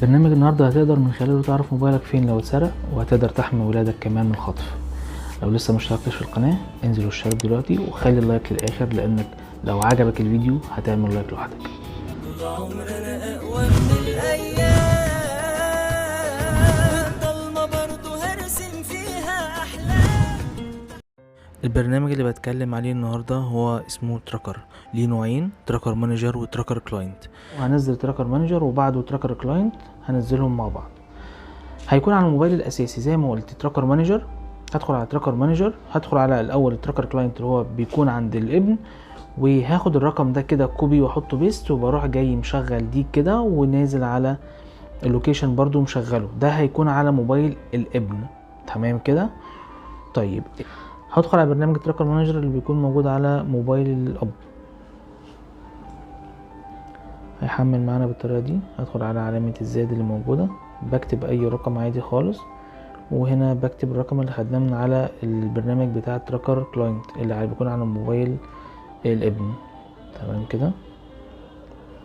برنامج النهارده هتقدر من خلاله تعرف موبايلك فين لو اتسرق، وهتقدر تحمي ولادك كمان من الخطف. لو لسه ما اشتركتش في القناة انزل واشترك دلوقتي، وخلي ال like للآخر لأنك لو عجبك الفيديو هتعمل like لوحدك. طول عمرنا أقوى من الأيام، والضلمة برضو هرسم فيها أحلام. البرنامج اللي بتكلم عليه النهارده هو اسمه Tracker، ليه نوعين، Tracker Manager و Tracker Client. وهنزل Tracker Manager وبعده Tracker Client، هنزلهم مع بعض. هيكون على الموبايل الاساسي زي ما قلت Tracker Manager. هدخل على Tracker Manager، هدخل على الاول ال Tracker Client اللي هو بيكون عند الابن، وهاخد الرقم ده كده copy واحطه paste، وبروح جاي مشغل دي كده ونازل على ال location برضو مشغله. ده هيكون على موبايل الابن، تمام كده. طيب هدخل على برنامج Tracker Manager اللي بيكون موجود على موبايل الاب، هيحمل معانا بالطريقة دي. هدخل على علامة الزائد اللي موجودة، بكتب اي رقم عادي خالص، وهنا بكتب الرقم اللي خدناه من على البرنامج بتاع Tracker Client اللي بيكون على موبايل الابن، تمام كده.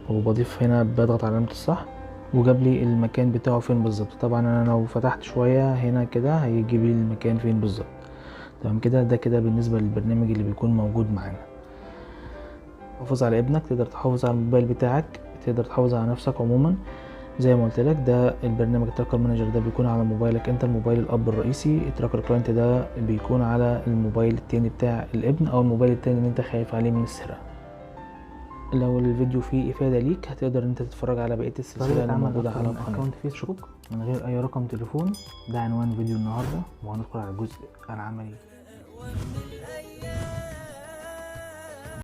وبضيف هنا، بضغط على علامة الصح وجاب لي المكان بتاعه فين بالظبط. طبعا انا لو فتحت شوية هنا كده هيجيب لي المكان فين بالظبط، تمام كده. ده كده بالنسبة للبرنامج اللي بيكون موجود معانا. حافظ على ابنك، تقدر تحافظ على الموبايل بتاعك، تقدر تحافظ على نفسك عموما. زي ما قلت لك ده البرنامج Tracker Manager ده بيكون على موبايلك انت، الموبايل الاب الرئيسي. ال Tracker Client ده بيكون على الموبايل التاني بتاع الابن، او الموبايل التاني اللي انت خايف عليه من السرقة. لو الفيديو فيه افادة ليك هتقدر انت تتفرج على بقية السلسلة اللي موجودة على القناة. account فيسبوك من غير اي رقم تليفون. ده عنوان فيديو النهاردة، وهندخل على الجزء العملي. أقوى من